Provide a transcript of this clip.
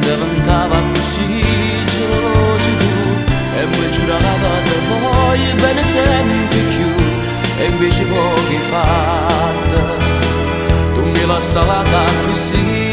Addeventava accussì geloso tu e me giurava te voglio bene sempre cchiù e invece po' che 'e fatto? Tu m'hê lassata accussì.